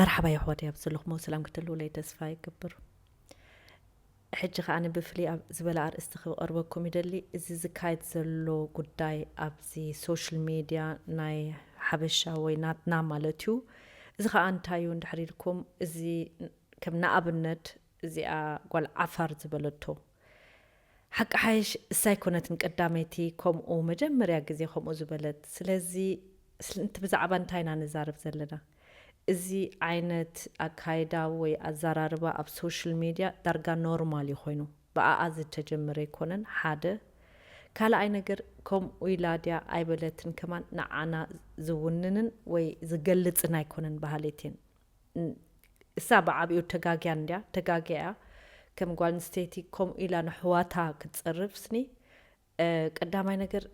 መርሓባ የሕዋተይ፣ ኣብ ዘለኹሞ ሰላም ክትህልውለይ ተስፋ ይገብር። ሕጂ ከኣ ብፍልይ ኣብ ዝበለ ኣርእስቲ ክቐርበኩም ይደሊ። እዚ ዝካየድ ዘሎ ጉዳይ ኣብዚ ሶሻል ሜድያ ናይ ሓበሻ ወይ ናትና ማለት እዩ። እዚ ከኣ እንታይ እዩ እንድሕር ኢልኩም፣ እዚ ከም ንኣብነት እዚኣ ጓል ዓፋር ዝበለቶ፣ ሓቂ ሓይሽ እሳ ኣይኮነትን ቀዳመይቲ ከምኡ መጀመርያ ግዜ ከምኡ ዝበለት። ስለዚ ስለ-፣ እቲ ብዛዕባ እንታይ ኢና ንዛረብ ዘለና? እዚ ዓይነት ኣካይዳ ወይ ኣዘራርባ ኣብ ሶሻል ሜድያ ዳርጋ ኖርማል እዩ ኮይኑ። ብኣኣ ዝተጀመረ ኣይኮነን፣ ሓደ። ካልኣይ ነገር፣ ከምኡ ኢላ ድያ ኣይበለትን ከማን ንዓና ዝውንንን ወይ ዝገልጽን ኣይኮነን በሃሊት እየ። ን-፣ እሳ ብዓቢኡ ተጋግያ እንድያ፣ ተጋግያ እያ። ከም ጓል ኣንስተይቲ ከምኡ ኢላ ንሕዋታ ክትጸርፍ ስኒ፣ እ፣ ቀዳማይ ነገር፣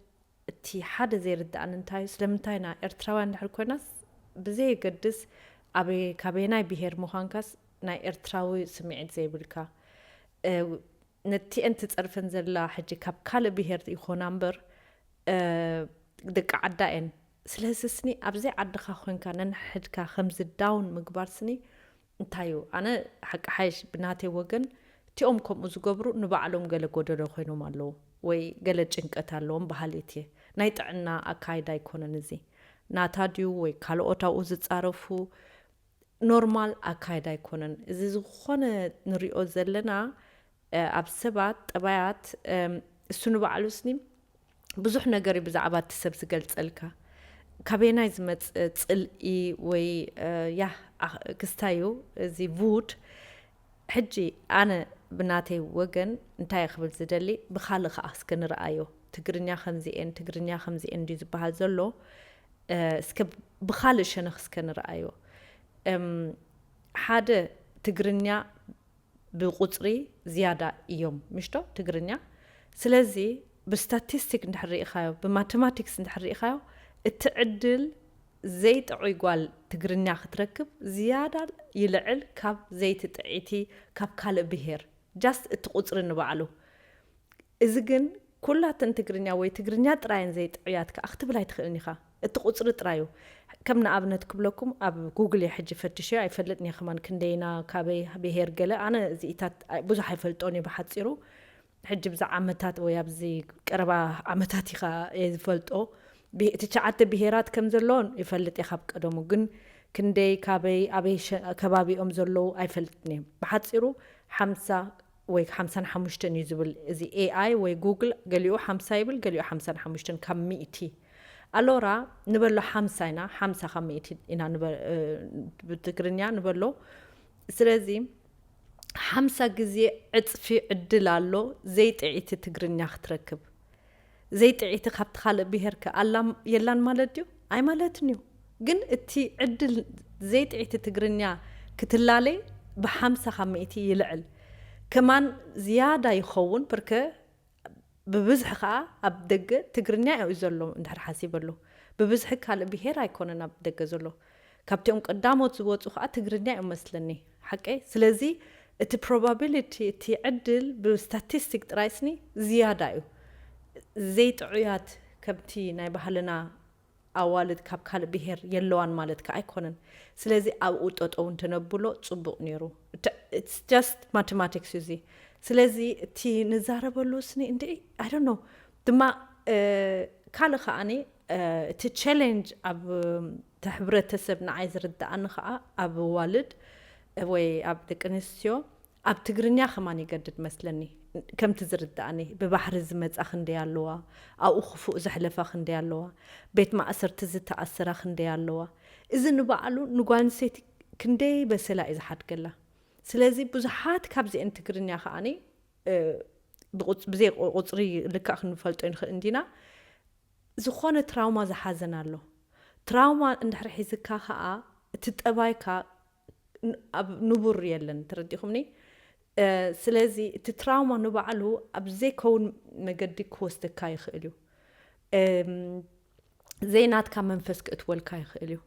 እቲ ሓደ ዘይርድኣኒ እንታይ እዩ፣ ስለምንታይ ኢና ኤርትራውያን እንድሕር ኮይናስ፣ ብዘየገድስ ኣበይ፣ ካበየናይ ብሄር ምዃንካስ ናይ ኤርትራዊ ስምዒት ዘይብልካ፣ እ፣ ነቲአን ትጸርፈን ዘላ ሕጂ ካብ ካልእ ብሄር ይኾና እምበር፣ እ፣ ደቂ ዓዳ እየን። ስለዚ ስኒ ኣብዘይ ዓድኻ ኮንካ ነንሕድካ ከምዚ ዳውን ምግባር ስኒ እንታይ እዩ? ኣነ ሓቂ ሓይሽ ብናተይ ወገን እቲኦም ከምኡ ዝገብሩ ንባዕሎም ገለ ጎደሎ ኮይኖም ኣለዉ ወይ ገለ ጭንቀት ኣለዎም በሃሊት እየ። ናይ ጥዕና ኣካይዳ ኣይኮነን እዚ። ናታ ድዩ ወይ ካልኦት ኣብኡ ዝጻረፉ ኖርማል ኣካይዳ ኣይኮነን። እዚ ዝኾነ ንሪኦ ዘለና፣ እ፣ ኣብ ሰባት ጠባያት፣ እም፣ እሱ ንባዕሉ ስኒ ብዙሕ ነገር እዩ ብዛዕባ እቲ ሰብ ዝገልጸልካ። ካበየናይ ዝመጽእ ጽልኢ ወይ፣ እ፣ ያህ፣ ኣኽ-፣ ክስታይ እዩ እዚ ዉድ። ሕጂ ኣነ ብናተይ ወገን እንታይ እየ ክብል ዝደሊ፣ ብኻልእ ከኣ እስከ ንርኣዮ። ትግርኛ ከምዚኤን፣ ትግርኛ ከምዚኤን ድዩ ዝበሃል ዘሎ? እ፣ እስከ ብኻልእ ሸነኽ እስከ ንርኣዮ። እም፣ ሓደ፣ ትግርኛ ብቁጽሪ ዝያዳ እዮም፣ ምሽቶ ትግርኛ። ስለዚ ብስታቲስቲክ እንድሕር ርኢኻዮ፣ ብማተማቲክስ እንድሕር ርኢኻዮ፣ እቲ ዕድል ዘይጥዑይ ጓል ትግርኛ ክትረክብ ዝያዳ ይልዕል ካብ ዘይትጥዒቲ ካብ ካልእ ብሄር። ጃስት እቲ ቁጽሪ ንባዕሉ። እዚ ግን ኩላተን ትግርኛ ወይ ትግርኛ ጥራየን ዘይጥዑያት ከኣ ክትብል ኣይትኽእልን ኢኻ። እቲ ቁጽሪ ጥራይ እዩ። ከም ንኣብነት ክብለኩም፣ ኣብ ጉግል እየ ሕጂ ፈትሸዮ፣ ኣይፈልጥን እየ ከማን ክንደይና፣ ካበይ ብሄር ገለ። ኣነ እዚኢታት ኣይ-፣ ብዙሕ ኣይፈልጦን እየ ብሓጺሩ። ሕጂ ብዚ ዓመታት ወይ ኣብዚ ቀረባ ዓመታት ኢኻ እየ ዝፈልጦ። ብሄ-፣ ትሽዓተ ብሄራት ከም ዘለዎን ይፈልጥ እየ ካብ ቀደሙ፣ ግን ክንደይ፣ ካበይ፣ ኣበይ ሸ-፣ ከባቢኦም ዘለዉ ኣይፈልጥን እየ። ብሓጺሩ ሓምሳ ወይ ሓምሳን ሓሙሽተን እዩ ዝብል እዚ ኤኣይ ወይ ጉግል፣ ገሊኡ ሓምሳ ይብል፣ ገሊኡ ሓምሳን ሓሙሽተን ካብ ሚእቲ። ኣሎራ ንበሎ ሓምሳ ኢና፣ ሓምሳ ካብ ሚእቲ ኢና ንበ-፣ እ፣ ብትግርኛ ንበሎ። ስለዚ ሓምሳ ግዜ ዕጽፊ ዕድል ኣሎ ዘይጥዒቲ ትግርኛ ክትረክብ። ዘይጥዒቲ ካብቲ ካልእ ብሄር ከ ኣላ የላን ማለት ድዩ? ኣይማለትን እዩ። ግን እቲ ዕድል ዘይጥዒቲ ትግርኛ ክትላለይ ብሓምሳ ካብ ሚእቲ ይልዕል። ከማን ዝያዳ ይኸውን፣ ብርከ ብብዝሒ ከኣ ኣብ ደገ ትግርኛ እዩ ዘሎ እንድሕር ሓሲበሉ። ብብዝሒ ካልእ ብሄር ኣይኮነን ኣብ ደገ ዘሎ። ካብቲኦም ቀዳሞት ዝወጹ ከኣ ትግርኛ እዮም መስለኒ። ሓቀይ? ስለዚ እቲ ፕሮባቢሊቲ፣ እቲ ዕድል ብስታቲስቲክ ጥራይ ስኒ ዝያዳ እዩ። ዘይጥዑያት ከምቲ ናይ ባህልና ኣዋልድ ካብ ካልእ ብሄር የለዋን ማለት ከኣ ኣይኮነን። ስለዚ ኣብኡ ጠጠው እንተነብሎ ጽቡቕ ነይሩ። እተ-፣ it's just ማተማቲክስ እዩ እዚ። ስለዚ እቲ ንዛረበሉ ስኒ እንድዒ፣ I don't know። ድማ፣ እ፣ ካልእ ከኣኒ፣ እ፣ እቲ ቻሌንጅ ኣብ፣ እ፣ እቲ ሕብረተሰብ ንዓይ ዝርድኣኒ ከኣ ኣብ ኣዋልድ ወይ ኣብ ደቂ ኣንስትዮ ኣብ ትግርኛ ከማን ይገድድ መስለኒ። ከምቲ ዝርድኣኒ ብባሕሪ ዝመጻ ክንደይ ኣለዋ፣ ኣብኡ ክፉእ ዘሕለፋ ክንደይ ኣለዋ፣ ቤት ማእሰርቲ ዝተኣሰራ ክንደይ ኣለዋ። እዚ ንባዕሉ ንጓል ኣንስተይቲ ክንደይ በሰላ እዩ ዝሓድገላ። ስለዚ ብዙሓት ካብዚአን ትግርኛ ከኣኒ፣ እ፣ ብቁጽ-፣ ብዘይ ቁ-፣ ቁጽሪ ልክዕ ክንፈልጦ ንኽእል እንዲና። ዝኾነ ትራውማ ዝሓዘን ኣሎ። ትራውማ እንድሕር ሒዝካ ከኣ እቲ ጠባይካ ን-፣ ኣብ ንቡር የለን፣ ተረዲኹምኒ? እ፣ ስለዚ እቲ ትራውማ ንባዕሉ ኣብ ዘይከውን መገዲ ክወስደካ ይኽእል እዩ። እም፣ ዘይናትካ መንፈስ ክእትወልካ ይኽእል እዩ።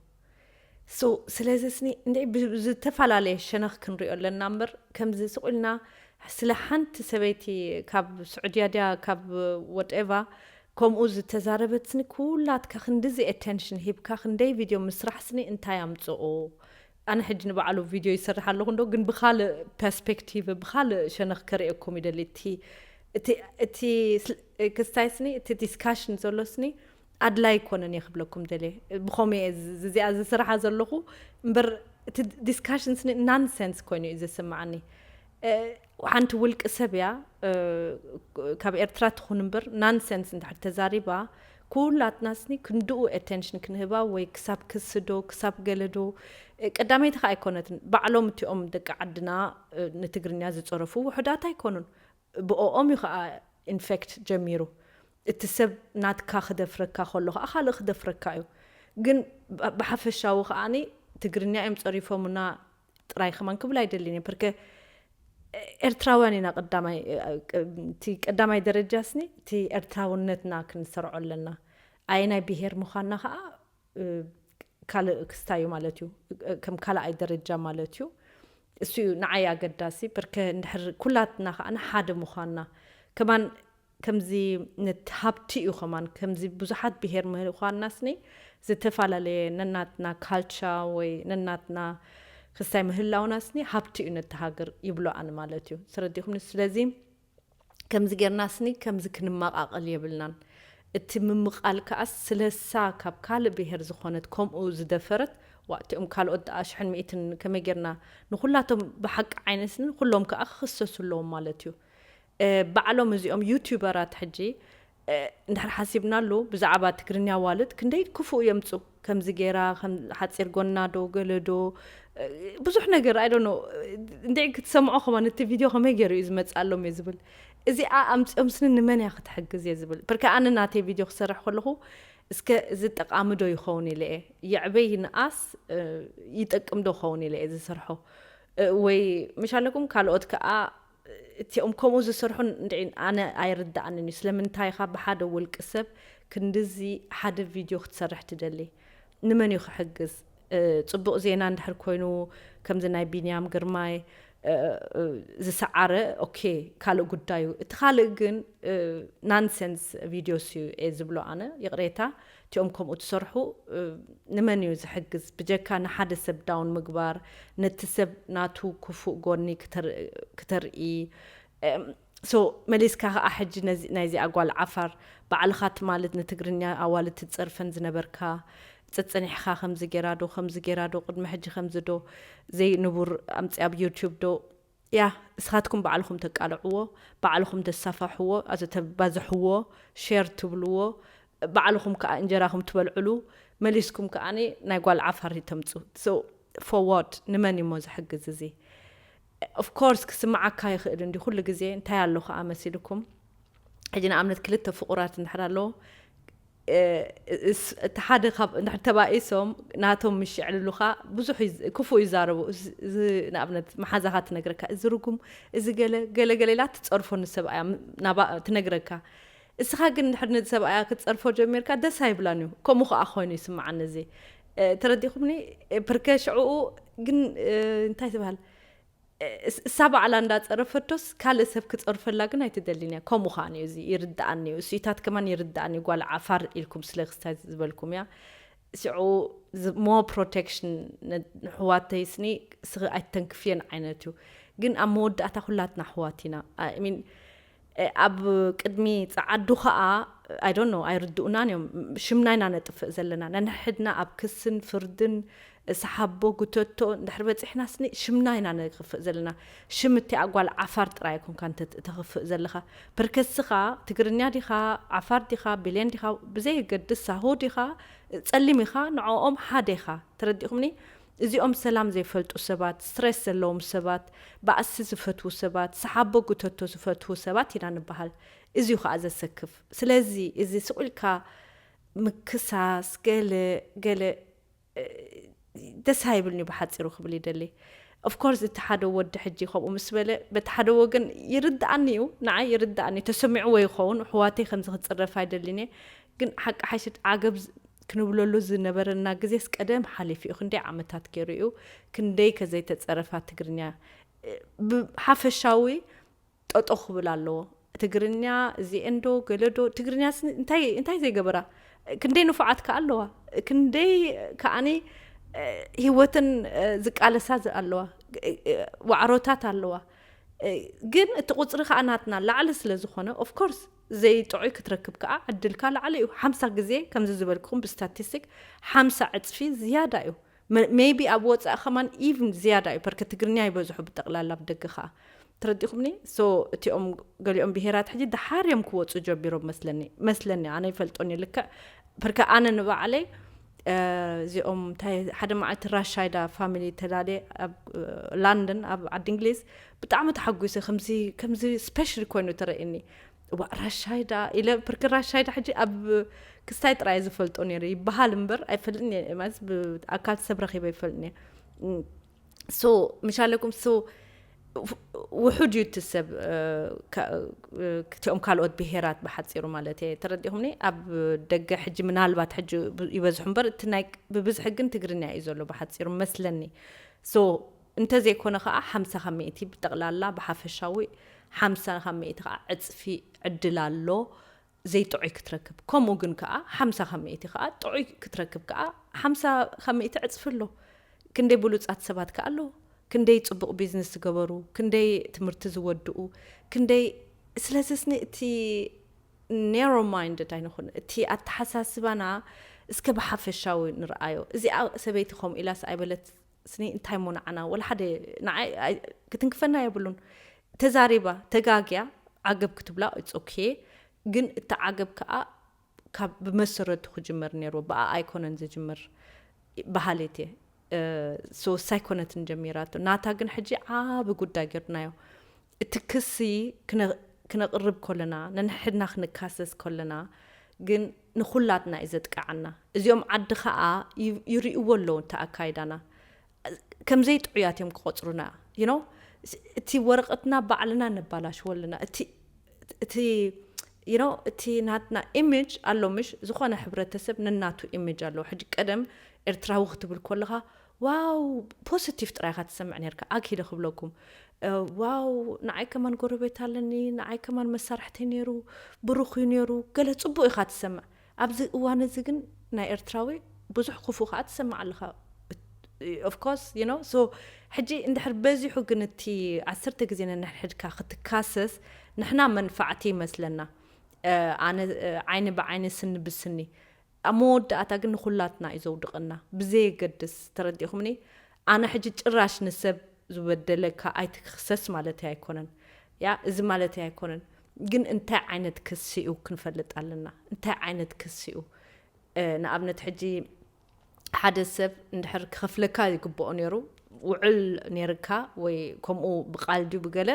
So፣ ስለዚ ስኒ እንደ ብ-፣ ብዝተፈላለየ ሸነኽ ክንሪኦ ኣለና እምበር፣ ከምዚ ስቕ ኢልና ስለ ሓንቲ ሰበይቲ ካብ ስዑድያ ድያ፣ ካብ ወደኤቫ፣ ከምኡ ዝተዛረበት ስኒ፣ ኩላትካ ክንድዚ ኣቴንሽን ሂብካ፣ ክንደይ ቪድዮ ምስራሕ ስኒ እንታይ ኣምጽኦ? ኣነ ሕጂ ንባዕሉ ቪድዮ ይሰርሕ ኣለኹ እንዶ ግን ብካልእ ፐርስፔክቲቭ ብካልእ ሸነኽ ከርእየኩም ይደሊ። እቲ ክስታይ ስኒ እቲ ዲስካሽን ዘሎ ስኒ ኣድላይ ኣይኮነን እየ ክብለኩም ደልየ። ብኸምኡ እየ እዚኣ ዝስርሓ ዘለኹ እምበር እቲ ዲስካሽን ስኒ ናንሰንስ ኮይኑ እዩ ዝስምዓኒ። ሓንቲ ውልቂ ሰብ እያ፣ ካብ ኤርትራ ትኹን እምበር ናንሰንስ እንድሕር ተዛሪባ ኩላትና ስኒ ክንድኡ ኣቴንሽን ክንህባ ወይ ክሳብ ክስዶ ክሳብ ገለዶ። ቀዳመይቲ ከዓ ኣይኮነትን፣ ባዕሎም እቲኦም ደቂ ዓድና ንትግርኛ ዝፀረፉ ውሑዳት ኣይኮኑን። ብኦኦም እዩ ከዓ ኢንፌክት ጀሚሩ። እቲ ሰብ ናትካ ክደፍረካ ከሎ ከዓ ካልእ ክደፍረካ እዩ። ግን ብሓፈሻዊ ከዓኒ ትግርኛ እዮም ፀሪፎምና ጥራይ ከማን ክብል ኣይደልን እየ። ፕርከ ኤርትራውያን ኢና ቀዳማይ፣ እቲ ቀዳማይ ደረጃ ስኒ እቲ ኤርትራውነትና ክንሰርዖ ኣለና። ኣየናይ ብሄር ምዃንና ከዓ ካልእ ክስታይ እዩ ማለት እዩ። ከም ካልኣይ ደረጃ ማለት እዩ። እሱ እዩ ንዓይ ኣገዳሲ። ፕርከ እንድሕር ኩላትና ከዓ ንሓደ ምዃንና ከማን ከምዚ ነት ሃብቲ እዩ ከማን ከምዚ ብዙሓት ብሄር ምህኳንና ስኒ ዝተፈላለየ ነናትና ካልቻ ወይ ነናትና ክስታይ ምህላውና ስኒ ሃብቲ እዩ ነቲ ሃገር ይብሎ ኣነ ማለት እዩ። ተረዲኹምኒ? ስለዚ ከምዚ ጌርና ስኒ ከምዚ ክንመቓቐል የብልናን። እቲ ምምቓል ከኣ ስለሳ ካብ ካልእ ብሄር ዝኾነት ከምኡ ዝደፈረት ዋ እቲኦም ካልኦት ደኣ ሽሕን ሚእትን ከመይ ጌርና ንኹላቶም ብሓቂ ዓይነት ስኒ ኩሎም ከኣ ክኽሰሱ ኣለዎም ማለት እዩ። ባዕሎም እዚኦም ዩቲዩበራት ሕጂ እንድሕር ሓሲብናሉ ብዛዕባ ትግርኛ ዋልድ ክንደይ ክፉእ የምፁ ከምዚ ገይራ ሓፂር ጎና ዶ ገለ ዶ ብዙሕ ነገር ኣይ ዶኖ እንደ ክትሰምዖ ከማን እቲ ቪድዮ ከመይ ገይሩ እዩ ዝመፅኣሎም እየ ዝብል። እዚኣ ኣምፂኦም ስኒ ንመን እያ ክትሕግዝ እየ ዝብል። ብርከ ኣነ ናተይ ቪድዮ ክሰርሕ ከለኹ እስከ እዚ ጠቃሚ ዶ ይኸውን ኢለ እየ። የዕበይ ይንኣስ ይጠቅም ዶ ኸውን ኢለ እየ ዝሰርሖ። ወይ ምሽ ኣለኩም ካልኦት ከዓ እቲኦም ከምኡ ዝሰርሑ እንድዒ ኣነ ኣይርድኣንን እዩ። ስለምንታይ ኢኻ ብሓደ ውልቂ ሰብ ክንድዚ ሓደ ቪድዮ ክትሰርሕ ትደሊ? ንመን እዩ ክሕግዝ? ጽቡቕ ዜና እንድሕር ኮይኑ ከምዚ ናይ ቢንያም ግርማይ ዝሰዓረ ኦኬ ካልእ ጉዳዩ። እቲ ካልእ ግን ናንሰንስ ቪድዮስ እዩ እየ ዝብሎ ኣነ። ይቕሬታ እቲኦም ከምኡ ትሰርሑ ንመን እዩ ዝሕግዝ? ብጀካ ንሓደ ሰብ ዳውን ምግባር ነቲ ሰብ ናቱ ክፉእ ጎኒ ክተርኢ። ሶ መሊስካ ከዓ ሕጂ ናይዚ ኣጓል ዓፋር ባዕልኻ ትማልት ንትግርኛ ኣዋልድ ትፀርፈን ዝነበርካ ፀፀኒሕኻ ከምዚ ጌራ ዶ ከምዚ ጌራ ዶ ቅድሚ ሕጂ ከምዚ ዶ ዘይንቡር ኣምፅያ ኣብ ዩቲዩብ ዶ ያ እስኻትኩም ባዕልኹም ተቃልዕዎ፣ ባዕልኹም ተሳፋሕዎ፣ ኣዘ ተባዝሕዎ፣ ሼር ትብልዎ፣ ባዕልኹም ከዓ እንጀራኹም ትበልዕሉ፣ መሊስኩም ከዓ ናይ ጓል ዓፋር ተምፁ። ፎርዋርድ ንመን እዩሞ ዝሕግዝ እዚ? ኦፍኮርስ ክስምዓካ ይኽእል እንዲ ኩሉ ግዜ እንታይ ኣሎ ከዓ መሲልኩም ሕጂ ንኣብነት ክልተ ፍቁራት እንድሕር ኣለዎ እቲ ሓደ ካብ እንድሕር ተባኢሶም ናቶም ምሽ የዕልሉኻ ብዙሕ ክፉእ ይዛረቡ። ንኣብነት መሓዛኻ ትነግረካ እዚ ርጉም እዚ ገለ ገለ ገለ ኢላ ትፀርፎ ንሰብኣያ ትነግረካ። እስኻ ግን እንድሕር ንሰብኣያ ክትፀርፎ ጀሚርካ ደስ ኣይብላን እዩ። ከምኡ ከዓ ኮይኑ ይስምዓኒ እዚ። ተረዲኹምኒ? ፕርከ ሽዕኡ ግን እንታይ ትበሃል እሳ ባዕላ እንዳፀረፈቶስ ካልእ ሰብ ክፀርፈላ ግን ኣይትደልን እያ። ከምኡ ከዓ እዩ እዚ ይርድኣኒ እዩ። እሱኢታት ከማን ይርድኣኒ እዩ። ጓል ዓፋር ኢልኩም ስለ ክስታይ ዝበልኩም እያ። ሽዑ ሞ ፕሮቴክሽን ንሕዋተይ ስኒ ስኺ ኣይተንክፍየን ዓይነት እዩ። ግን ኣብ መወዳእታ ኩላትና ኣሕዋት ኢና። ሚን ኣብ ቅድሚ ፀዓዱ ከዓ ኣይ ዶንት ኖ ኣይርድኡናን እዮም። ሽምና ኢና ነጥፍእ ዘለና ነንሕድና ኣብ ክስን ፍርድን ሰሓቦ ጉተቶ እንድሕር በፂሕና ስኒ ሽምና ኢና ነክፍእ ዘለና። ሽም እቲ ኣጓል ዓፋር ጥራይ ኣይኮንካ ተክፍእ ዘለካ። ብርከስኻ ትግርኛ ዲኻ ዓፋር ዲኻ ብሌን ዲኻ ብዘየገድስ ሳሆ ዲኻ ፀሊም ኢኻ ንዕኦም ሓደ ኢኻ። ተረዲኹምኒ? እዚኦም ሰላም ዘይፈልጡ ሰባት፣ ስትሬስ ዘለዎም ሰባት፣ ባእሲ ዝፈትዉ ሰባት፣ ሰሓቦ ጉተቶ ዝፈትዉ ሰባት ኢና ንበሃል። እዚ እዩ ከዓ ዘሰክፍ። ስለዚ እዚ ስቕ ኢልካ ምክሳስ ገለ ገለ ደስ ኣይብልኒ ብሓፂሩ ክብል ይደሊ። ኦፍኮርስ እቲ ሓደ ወዲ ሕጂ ከምኡ ምስ በለ በቲ ሓደ ወገን ይርድኣኒ እዩ፣ ንዓይ ይርድኣኒ ተሰሚዕዎ ይኸውን። ኣሕዋተይ ከምዚ ክፅረፍ ኣይደልን እየ። ግን ሓቂ ሓይሽት ዓገብ ክንብለሉ ዝነበረና ግዜስ ቀደም ሓሊፉ እዩ። ክንደይ ዓመታት ገይሩ እዩ። ክንደይ ከዘይተፀረፋ ትግርኛ ብሓፈሻዊ ጠጦ ክብል ኣለዎ። ትግርኛ እዚኤን ዶ ገለ ዶ ትግርኛ እንታይ ዘይገበራ? ክንደይ ንፉዓት ከ ኣለዋ? ክንደይ ከዓኒ እ፣ ህይወትን እ፣ ዝቃለሳ ዝ- ኣለዋ። እ፣ እ፣ ዋዕሮታት ኣለዋ። እ፣ ግን እቲ ቁፅሪ ከዓ ናትና ላዕሊ ስለ ዝኾነ፣ ኦፍኮርስ ዘይጥዑይ ክትረክብ ከዓ ዕድልካ ላዕሊ እዩ። ሓምሳ ግዜ ከምዚ ዝበልኩኹም ብስታቲስቲክ ሓምሳ ዕፅፊ ዝያዳ እዩ። ሜይቢ ኣብ ወፃኢ ከማን ኢቭን ዝያዳ እዩ። ፐርከ ትግርኛ ይበዝሑ ብጠቕላላ ኣብ ደገ ከዓ፣ ተረዲኹምኒ? ሶ እቲኦም ገሊኦም ብሄራት ሕጂ ደሓር እዮም ክወፁ ጀቢሮም መስለኒ። መስለኒ ኣነ ይፈልጦን ልክዕ። ፐርከ ኣነ ንባዕለይ እ፣ እዚኦም እንታይ፣ ሓደ መዓልቲ ራሻይዳ ፋሚሊ ተዳልየ ኣብ እ፣ ላንደን፣ ኣብ ዓዲ እንግሊዝ። ብጣዕሚ ተሓጒሰ። ከምዚ ከምዚ ስፔሻል ኮይኑ ተረእኒ። ዋ፣ ራሻይዳ ኢለ፣ ፐርከ ራሻይዳ ሕጂ ኣብ ክስታይ ጥራይ ዝፈልጦ ነይሩ ይበሃል እምበር ኣይፈልጥን እየ። ማለት ብኣካል ሰብ ረኺበ ይፈልጥን እየ። ሶ ምሻለኩም ሶ ውሑድ እዩ እቲ ሰብ እ፣ ካ- እ፣ ክቲኦም ካልኦት ብሄራት ብሓፂሩ ማለት እየ። ተረዲኹምኒ? ኣብ ደገ ሕጂ ምናልባት ሕጂ ብ- ይበዝሑ እምበር እቲ ናይ ብብዝሒ ግን ትግርኛ እዩ ዘሎ ብሓፂሩ መስለኒ። ሶ እንተዘይኮነ ከዓ ሓምሳ ካብ ሚእቲ ብጠቕላላ ብሓፈሻዊ ሓምሳ ካብ ሚእቲ ከዓ ዕፅፊ ዕድል ኣሎ ዘይጥዑይ ክትረክብ። ከምኡ ግን ከዓ ሓምሳ ካብ ሚእቲ ከዓ ጥዑይ ክትረክብ ከዓ ሓምሳ ካብ ሚእቲ ዕፅፊ ኣሎ። ክንደይ ብሉፃት ሰባት ከዓ ኣለዉ። ክንደይ ፅቡቕ ቢዝነስ ዝገበሩ፣ ክንደይ ትምህርቲ ዝወድኡ፣ ክንደይ። ስለዚ ስኒ እቲ ኔሮ ማይንድድ ኣይንኹን፣ እቲ ኣተሓሳስባና እስከ ብሓፈሻዊ ንርኣዮ። እዚኣ ሰበይቲ ከምኡ ኢላስ ኣይበለት ስኒ እንታይ ሞ ንዓና ወላ ሓደ ንዓይ ኣይ- ክትንክፈና የብሉን። ተዛሪባ ተጋግያ ዓገብ ክትብላ ኢትስ ኦኬ፣ ግን እቲ ዓገብ ከዓ ካብ ብመሰረቱ ክጅመር ነይርዎ። ብኣ ኣይኮነን ዝጅምር በሃሊት እየ። ሶ ሳይኮነትን ጀሚራቶ ናታ ግን ሕጂ ዓቢ ጉዳይ ገርናዮ። እቲ ክሲ ክነ- ክነቕርብ ከለና፣ ነንሕድና ክንካሰስ ከለና ግን ንኹላትና እዩ ዘጥቃዓና። እዚኦም ዓዲ ከዓ ይ- ይርእይዎ ኣለዉ እንተ ኣካይዳና ከም ዘይጥዑያት እዮም ክቆፅሩና። You know፣ እቲ ወረቐትና ባዕልና ነባላሽዎ ኣለና። እቲ እቲ you know፣ እቲ ናትና ኢሜጅ ኣሎ ምሽ። ዝኾነ ሕብረተሰብ ነናቱ ኢሜጅ ኣለዎ። ሕጂ ቀደም ኤርትራዊ ክትብል ከለኻ ዋው ፖዚቲቭ ጥራይ ኢኻ ትሰምዕ ነርካ። ኣኪለ ክብለኩም እ፣ ዋው ንዓይ ከማን ጎረቤት ኣለኒ፣ ንዓይ ከማን መሳርሕተይ ነይሩ፣ ብሩኽ እዩ ነይሩ፣ ገለ ፅቡቅ ኢኻ ትሰምዕ። ኣብዚ እዋን እዚ ግን ናይ ኤርትራዊ ብዙሕ ክፉእ ከዓ ትሰምዕ ኣለኻ። ኦፍኮርስ you know። ሶ ሕጂ እንድሕር በዚሑ ግን እቲ ዓሰርተ ግዜ ነንሕድካ ክትካሰስ ንሕና መንፋዕቲ ይመስለና። እ፣ ኣነ እ፣ ዓይኒ ብዓይኒ ስኒ ብስኒ ኣብ መወዳእታ ግን ንኹላትና እዩ ዘውድቐና ብዘየገድስ። ተረዲኹምኒ? ኣነ ሕጂ ጭራሽ ንሰብ ዝበደለካ ኣይትክሰስ ማለት ኣይኮነን። ያ እዚ ማለት ኣይኮነን። ግን እንታይ ዓይነት ክሲ እዩ ክንፈልጥ ኣለና። እንታይ ዓይነት ክሲ እዩ? እ፣ ንኣብነት ሕጂ ሓደ ሰብ እንድሕር ክኸፍለካ ይግብኦ ነይሩ፣ ውዕል ነይርካ ወይ ከምኡ ብቃል ድዩ ብገለ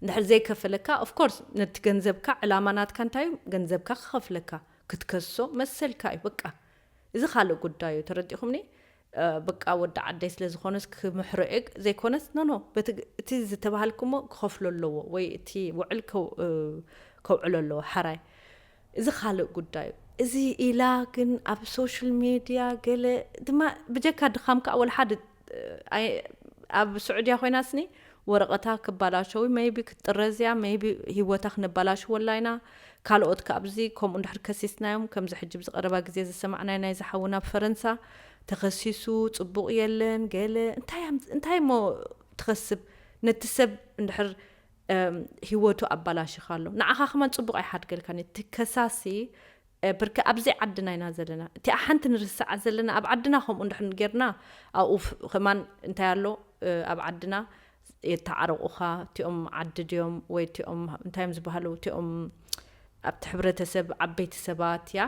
እንድሕር ዘይከፈለካ፣ ኦፍኮርስ ነቲ ገንዘብካ ዕላማ ናትካ እንታይ እዩ? ገንዘብካ ክኸፍለካ ክትከሶ መሰልካ እዩ። በቃ እዚ ካልእ ጉዳይ እዩ። ተረዲኹምኒ? እ፣ በቃ ወዲ ዓደይ ስለ ዝኾነስ ክምሕሮ እየ ዘይኮነስ ኖ ኖ በቲ ግ- እቲ ዝተባሃልኩሞ ክኸፍሎ ኣለዎ ወይ እቲ ውዕል ከው- እ፣ ከውዕሎ ኣለዎ ሓራይ። እዚ ካልእ ጉዳይ እዩ። እዚ ኢላ ግን ኣብ ሶሻል ሜድያ ገለ ድማ ብጀካ ድኻም ከዓ ወላ ሓደ እ፣ ኣይ- ኣብ ስዑድያ ኮይና ስኒ ወረቐታ ክባላሸው ሜይቢ ክትጥረዝያ ሜይቢ ህይወታ ክነባላሽወላ ኢና። ካልኦት ከኣብዚ ከምኡ እንድሕር ከሲስናዮም ከምዚ ሕጂ ብዝቐረባ ግዜ ዝሰማዕናዮ ናይ ዝሓውና ኣብ ፈረንሳ ተኸሲሱ ጽቡቕ የለን ገለ እንታይ ኣም- እንታይ እሞ ትኸስብ ነቲ ሰብ እንድሕር እም፣ ህይወቱ ኣባላሽኻ ኣሎ ንዓኻ ከማን ጽቡቕ ኣይሓድገልካን እዩ። እቲ ከሳሲ እ፣ ብርክ ኣብዚ ዓድና ኢና ዘለና እቲኣ ሓንቲ ንርስዓ ዘለና ኣብ ዓድና ከምኡ እንድሕር ጌርና ኣብኡ ፍ- ከማን እንታይ ኣሎ እ፣ ኣብ ዓድና የተዓረቑኻ እቲኦም ዓዲ ድዮም ወይ እቲኦም እንታይ እዮም ዝበሃሉ እቲኦም ኣብቲ ሕብረተሰብ ዓበይቲ ሰባት ያ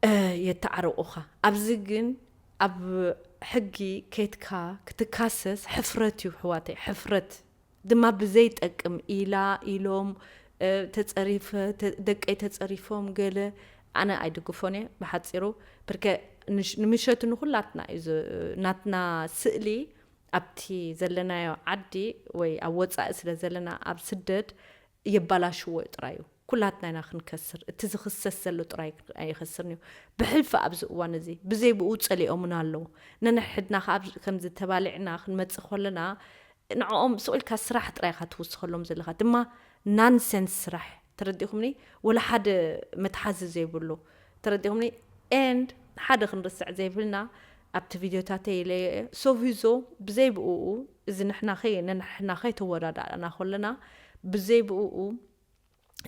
እ፣ የተዓረቑኻ ኣብዚ ግን ኣብ ሕጊ ከይትካ ክትካሰስ ሕፍረት እዩ ሕዋተይ ሕፍረት ድማ ብዘይጠቅም ኢላ ኢሎም እ፣ ተፀሪፈ ተ- ደቀይ ተፀሪፎም ገለ ኣነ ኣይድግፎን እየ ብሓፂሩ ብርከ ንሽ- ንምሸቱ ንኩላትና እዩ ዝ- ናትና ስእሊ ኣብቲ ዘለናዮ ዓዲ ወይ ኣብ ወፃኢ ስለ ዘለና ኣብ ስደት የባላሽዎ እዩ ጥራይ እዩ ኩላትና ኢና ክንከስር እቲ ዝኽሰስ ዘሎ ጥራይ ኣይኸስርን እዩ ብሕልፊ ኣብዚ እዋን እዚ ብዘይ ብኡ ፀሊኦምና ኣለዉ ነንሕድና ካብ ከምዚ ተባሊዕና ክንመፅእ ከለና ንዕኦም ስቕ ኢልካ ስራሕ ጥራይ ኢኻ ትውስኸሎም ዘለኻ ድማ ናንሰንስ ስራሕ ተረዲኹምኒ ወላ ሓደ መትሓዚ ዘይብሉ ተረዲኹምኒ ኤንድ ሓደ ክንርስዕ ዘይብልና ኣብቲ ቪድዮታተይ ኢለ እየ። ሶቪዞ ብዘይ ብኡ፣ እዚ ንሕና ኸይ-፣ ንሕና ከይተወዳዳእና ከለና፣ ብዘይ ብኡ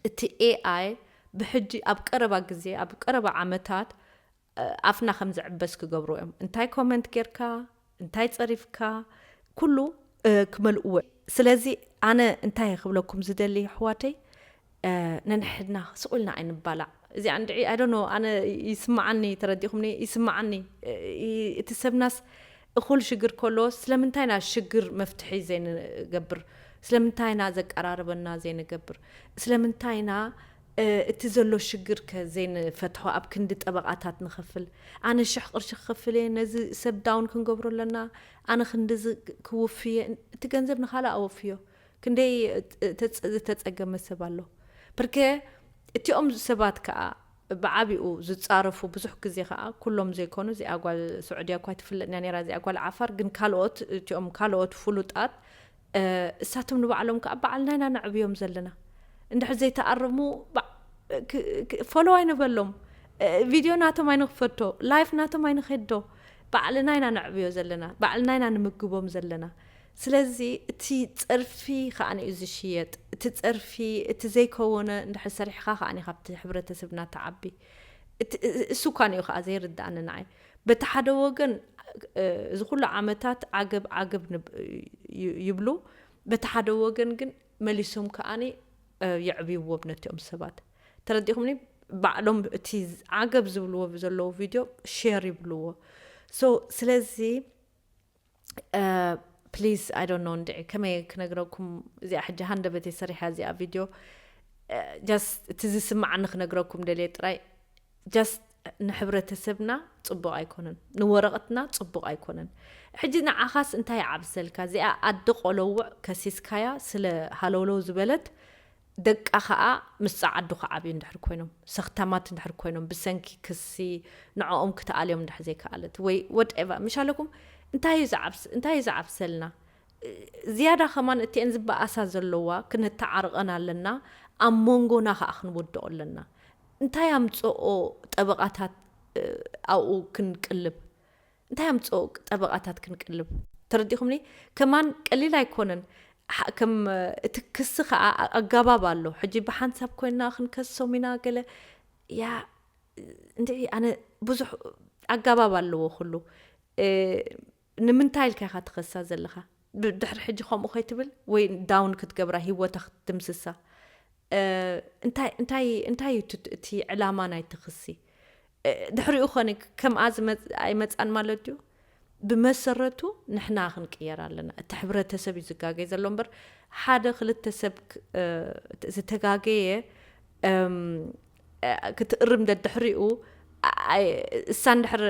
እቲ ኤኣይ ብሕጂ ኣብ ቀረባ ግዜ፣ ኣብ ቀረባ ዓመታት፣ እ፣ ኣፍና ከም ዝዕበስ ክገብሩ እዮም። እንታይ ኮመንት ጌርካ፣ እንታይ ጸሪፍካ፣ ኩሉ፣ እ፣ ክመልእዎ። ስለዚ ኣነ እንታይ ክብለኩም ዝደሊ ኣሕዋተይ፣ እ፣ ነንሕድና ስቕ ኢልና ኣይንባላዕ። እዚኣ እንድዒ፣ I don't know፣ ኣነ ይስምዓኒ፣ ተረዲእኩምኒ፣ ይስምዓኒ። እ፣ ይ-፣ እቲ ሰብናስ እኹል ሽግር ከሎ፣ ስለምንታይ ኢና ሽግር መፍትሒ ዘይንገብር? ስለምንታይ ኢና ዘቀራርበና ዘይንገብር? ስለምንታይ ኢና፣ እ፣ እቲ ዘሎ ሽግር ከ ዘይንፈትሖ? ኣብ ክንዲ ጠበቓታት ንኸፍል፣ ኣነ ሽሕ ቅርሺ ክኸፍል እየ፣ ነዚ ሰብ ዳውን ክንገብሮ ኣለና፣ ኣነ ክንድዚ ክውፍ እየ። እቲ ገንዘብ ንኻልእ ኣወፍዮ። ክንደይ ተጸ-፣ ዝተጸገመ ሰብ ኣሎ። ብርከ እቲኦም ሰባት ከኣ ብዓቢኡ ዝጻረፉ፣ ብዙሕ ግዜ ከኣ ኩሎም ዘይኮኑ፣ እዚኣ ጓል ስዑድያ እኳ ኣይትፍለጥን እያ ነይራ፣ እዚኣ ጓል ዓፋር፣ ግን ካልኦት፣ እቲኦም ካልኦት ፍሉጣት፣ እ፣ እሳቶም ንባዕሎም ከኣ ባዕልና ኢና ነዕብዮም ዘለና። እንድሕር ዘይተኣረሙ፣ ባ-፣ ክ-፣ ክ-፣ ፎሎው ኣይንበሎም፣ እ፣ ቪድዮ ናቶም ኣይንኽፈቶ፣ ላይፍ ናቶም ኣይንኸዶ፣ ባዕልና ኢና ነዕብዮ ዘለና፣ ባዕልና ኢና ንምግቦም ዘለና። ስለዚ እቲ ጸርፊ ከኣ እዩ ዝሽየጥ። እቲ ጸርፊ፣ እቲ ዘይከወነ እንድሕር ሰሪሕኻ ከኣ ካብቲ ሕብረተሰብና ትዓቢ። እቲ፣ እ-፣ እሱ እኳ እዩ ከኣ ዘይርድኣኒ ንዓይ። በቲ ሓደ ወገን፣ እ፣ እዚ ኩሉ ዓመታት ዓገብ፣ ዓገብ ንብ-፣ ዩ-፣ ይብሉ። በቲ ሓደ ወገን ግን መሊሶም ከኣኒ፣ እ፣ የዕብይዎም ነቲኦም ሰባት። ተረዲኹምኒ? ባዕሎም እቲ ዓገብ ዝብልዎ ዘለዉ ቪድዮ ሼር ይብልዎ። ሶ፣ ስለዚ፣ እ፣ ፕሊዝ፣ I don't know እንድዒ ከመይ ክነግረኩም፣ እዚኣ ሕጂ ሃንደበተይ ሰሪሓ እዚኣ ቪድዮ፣ እ፣ ጀስት እቲ ዝስምዓኒ ክነግረኩም ደልየ ጥራይ። ጀስት ንሕብረተሰብና ጽቡቕ ኣይኮነን፣ ንወረቐትና ጽቡቕ ኣይኮነን። ሕጂ ንዓኻስ እንታይ ይዓብሰልካ? እዚኣ ኣዲ ቆለውዕ ከሲስካያ ስለ ሃለውለው ዝበለት፣ ደቃ ኸኣ ምስ ጸዓዱ ክዓብዩ እንድሕር ኮይኖም፣ ሰኽታማት እንድሕር ኮይኖም፣ ብሰንኪ ክሲ ንዕኦም ክትኣልዮም እንድሕር ዘይከኣለት፣ ወይ ወድኤቨር፣ ምሽ ኣለኩም፣ እንታይ እዩ ዝዓብስ-፣ እንታይ እዩ ዝዓብሰልና? ዝያዳ ከማን እቲአን ዝበኣሳ ዘለዋ ክነተዓርቐን ኣለና፣ ኣብ መንጎና ኸኣ ክንወድኦ ኣለና። እንታይ ኣምጽኦ ጠበቓታት፣ እ፣ ኣብኡ ክንቅልብ? እንታይ ኣምጽኦ ጠበቓታት ክንቅልብ? ተረዲኹምኒ? ከማን ቀሊል ኣይኮነን። ሓ-፣ ከም፣ እ፣ እቲ ክሲ ኸኣ ኣ-፣ ኣጋባብ ኣሎ። ሕጂ ብሓንሳብ ኮይንና ክንከሶም ኢና ገለ። ያ፣ እንድዒ ኣነ ብዙሕ ኣጋባብ ኣለዎ ኩሉ። እ፣ ንምንታይ ኢልካ ኢኻ ትኸሳ ዘለኻ? ብ-፣ ድሕሪ ሕጂ ከምኡ ከይትብል ወይ ዳውን ክትገብራ፣ ህይወታ ክትድምስሳ። እ፣ እንታይ፣ እንታይ፣ እንታይ እዩ እቲ፣ እቲ ዕላማ ናይቲ ክሲ? እ፣ ድሕሪኡ ኸኒ ከምኣ ዝመጽ-፣ ኣይመጻን ማለት ድዩ? ብመሰረቱ ንሕና ክንቅየር ኣለና። እቲ ሕብረተሰብ እዩ ዝጋገይ ዘሎ እምበር፣ ሓደ ክልተ ሰብ ክ-፣ እ፣ ዝተጋገየ፣ እም፣ እ፣ ክትእርም ደድሕሪኡ፣ ኣይ፣ እሳ እንድሕር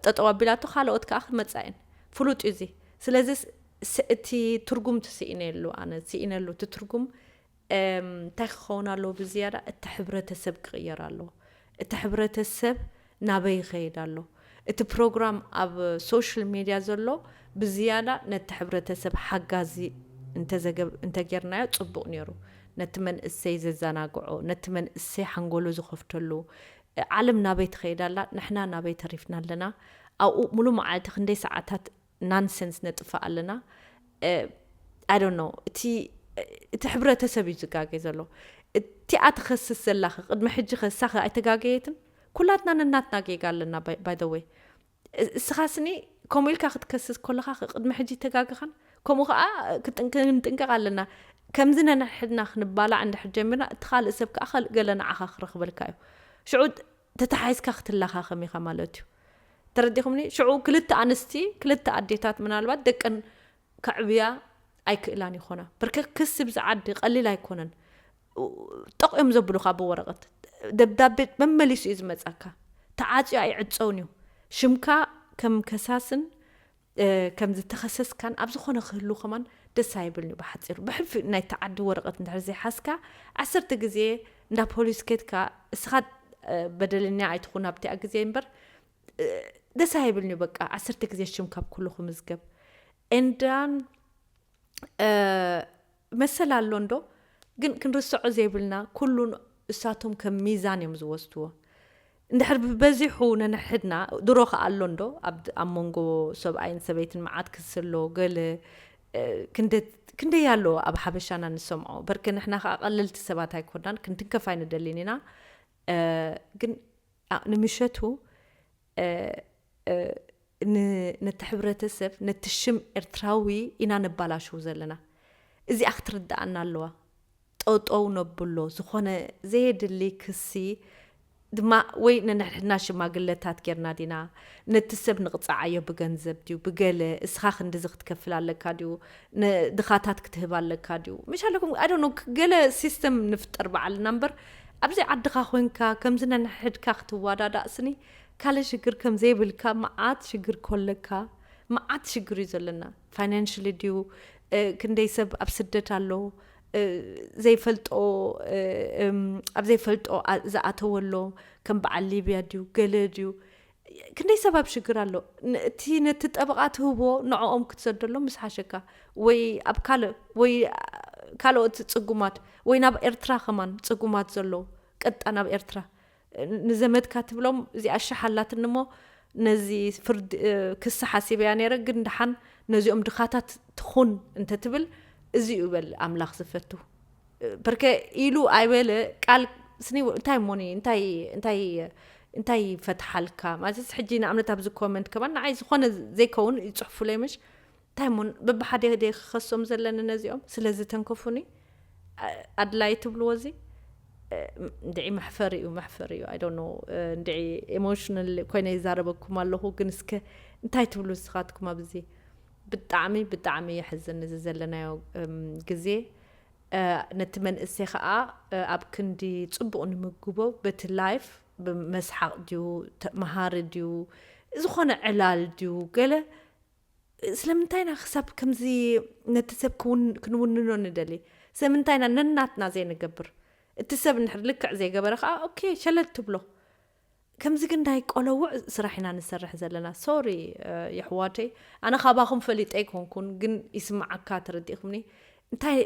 ጠጠው ኣቢላቶ፣ ካልኦት ከኣ ክመጻ እየን። ፍሉጥ እዩ እዚ። ስለዚ ስ-፣ ስ-፣ እቲ ትርጉም ትስኢነሉ፣ ኣነ ስኢነሉ እቲ ትርጉም፣ እም፣ እንታይ ክኸውን ኣለዎ ብዝያዳ? እቲ ሕብረተሰብ ክቕየር ኣለዎ። እቲ ሕብረተሰብ ናበይ ይኸይድ ኣሎ? እቲ ፕሮግራም ኣብ ሶሻል ሜድያ ዘሎ ብዝያዳ ነቲ ሕብረተሰብ ሓጋዚ እንተዘገብ-፣ እንተጌርናዮ ጽቡቕ ነይሩ። ነቲ መንእሰይ ዘዘናግዖ፣ ነቲ መንእሰይ ሓንጎሉ ዝኸፍተሉ፣ ዓለም ናበይ ትኸይድ ኣላ? ንሕና ናበይ ተሪፍና ኣለና? ኣብኡ ሙሉ መዓልቲ ክንደይ ሰዓታት ናንሰንስ ነጥፍእ ኣለና? እ፣ I don't know። እቲ፣ እቲ ሕብረተሰብ እዩ ዝጋገ ዘሎ። እቲኣ ትኸስስ ዘላ ኸ፣ ቅድሚ ሕጂ ኸ እሳ ኸ ኣይተጋገየትን? ኩላትና ነናትና ጌጋ ኣለና፣ by፣ by the way። እ-፣ እስኻስኒ ከምኡ ኢልካ ክትከስስ ከለኻ ኸ ቅድሚ ሕጂ ኣይተጋገኻን? ከምኡ ኸኣ ክጥንቅ-፣ ክንጥንቀቕ ኣለና። ከምዚ ነንሕድና ክንባላዕ እንድሕር ጀሚርና፣ እቲ ካልእ ሰብ ከኣ ካልእ ገለ ንዓኻ ክረኽበልካ እዩ። ሽዑ ተታሓሒዝካ ክትለኻኸም ኢኻ ማለት እዩ። ተረዲኹምኒ? ሽዑ ክልተ ኣንስቲ፣ ክልተ ኣዴታት ምናልባት ደቀን ከዕብያ ኣይክእላን ይኾና። ብርክክ ክሲ ብዚ ዓዲ ቀሊል ኣይኮነን። ጠቕ እዮም ዘብሉኻ ብወረቐት። ደብዳቤ መመሊሱ እዩ ዝመጻካ። ተዓጽዩ ኣይዕጸውን እዩ። ሽምካ ከም ከሳስን፣ እ፣ ከም ዝተኸሰስካን ኣብ ዝኾነ ክህሉ ከማን ደስ ኣይብልን እዩ ብሓጺሩ። ብሕልፊ ናይቲ ዓዲ ወረቐት እንድሕር ዘይሓዝካ፣ ዓሰርተ ግዜ እንዳ ፖሊስ ከድካ፣ እስኻ፣ እ፣ በደለኛ ኣይትኹን ኣብቲኣ ግዜ እምበር፣ እ፣ ደስ ኣይብልን እዩ በቃ፣ ዓሰርተ ግዜ ሽምካ ኣብ ኩሉ ክምዝገብ። And then፣ እ፣ መሰል ኣሎ እንዶ፣ ግን ክንርስዖ ዘይብልና፣ ኩሉ እሳቶም ከም ሚዛን እዮም ዝወስድዎ። እንድሕር ብበዚሑ ነንሕድና ድሮ ከኣ ኣሎ እንዶ ኣብ ኣብ መንጎ ሰብኣይን ሰበይትን መዓት ክሲ ኣሎ ገለ ክንደይ ኣሎ ኣብ ሓበሻና ንሰምዖ። በርክ ንሕና ከዓ ቀለልቲ ሰባት ኣይኮናን፣ ክንትንከፍ ኣይንደልን ኢና። ግን ንምሸቱ ነቲ ሕብረተሰብ፣ ነቲ ሽም ኤርትራዊ ኢና ነባላሽው ዘለና። እዚኣ ክትርድኣና ኣለዋ። ጠጠው ነብሎ። ዝኾነ ዘየድሊ ክሲ ድማ ወይ ነንሕድና ሽማግለታት ጌርና ዲና ነቲ ሰብ ንቕጻዓዮ ብገንዘብ ድዩ ብገለ እስኻ ክንድዚ ክትከፍል ኣለካ ድዩ ንድኻታት ክትህብ ኣለካ ድዩ ምሻለኩም ኣዶኖ ገለ ሲስተም ንፍጠር በዓልና እምበር ኣብዚ ዓድኻ ኮንካ ከምዚ ነንሕድካ ክትዋዳዳእ ስኒ ካልእ ሽግር ከም ዘይብልካ መዓት ሽግር ኮለካ መዓት ሽግር እዩ ዘለና financially ድዩ ክንደይ ሰብ ኣብ ስደት ኣሎ ዘይፈልጦ ኣብ ዘይፈልጦ ዝኣተወ ኣሎ ከም በዓል ሊብያ ድዩ ገለ ድዩ ክንደይ ሰብ ኣብ ሽግር ኣሎ እቲ ነቲ ጠበቓ ትህቦ ንዕኦም ክትሰደሎም ምስ ሓሸካ ወይ ኣብ ካልእ ወይ ካልኦት ፅጉማት ወይ ናብ ኤርትራ ከማን ፅጉማት ዘሎ ቀጣ ናብ ኤርትራ ንዘመድካ ትብሎም እዚኣ ሽሕ ኣላትኒ እሞ ነዚ ፍርድ ክሲ ሓሲበያ ነይረ ግን ደሓን ነዚኦም ድኻታት ትኹን እንተትብል እዚ እዩ በል ኣምላኽ ዝፈቱ በርከ ኢሉ ኣይበለ ቃል ስኒ እንታይ ሞኒ እንታይ እንታይ እንታይ ፈትሓልካ ማለት ሕጂ ንኣብነት ኣብዚ ኮመንት ከማን ንዓይ ዝኾነ ዘይከውን ይፅሕፉለይ ምሽ እንታይ ሞ በብሓደ ደ ክኸሶም ዘለኒ ነዚኦም ስለዚ ተንከፉኒ ኣድላይ ትብልዎ እዚ እንድዒ መሕፈሪ እዩ መሕፈሪ እዩ ኣይ ኖ እንድዒ ኤሞሽናል ኮይነ ይዛረበኩም ኣለኹ ግን እስከ እንታይ ትብሉ ንስኻትኩም ኣብዚ ብጣዕሚ ብጣዕሚ የሕዝን እዚ ዘለናዮ ግዜ ነቲ መንእሰይ ከዓ ኣብ ክንዲ ፅቡቕ ንምግቦ በቲ ላይፍ መስሓቕ ድዩ መሃሪ ድዩ ዝኾነ ዕላል ድዩ ገለ ስለምንታይ ኢና ክሳብ ከምዚ ነቲ ሰብ ክንውንኖ ንደሊ ስለምንታይ ኢና ነናትና ዘይንገብር እቲ ሰብ እንድሕር ልክዕ ዘይገበረ ከዓ ኦኬ ሸለል ትብሎ ከምዚ ግን ናይ ቆለውዕ ስራሕ ኢና ንሰርሕ ዘለና ሶሪ የሕዋተይ ኣነ ካባኹም ፈሊጠ ኣይኮንኩን ግን ይስምዓካ ተረዲእኩምኒ እንታይ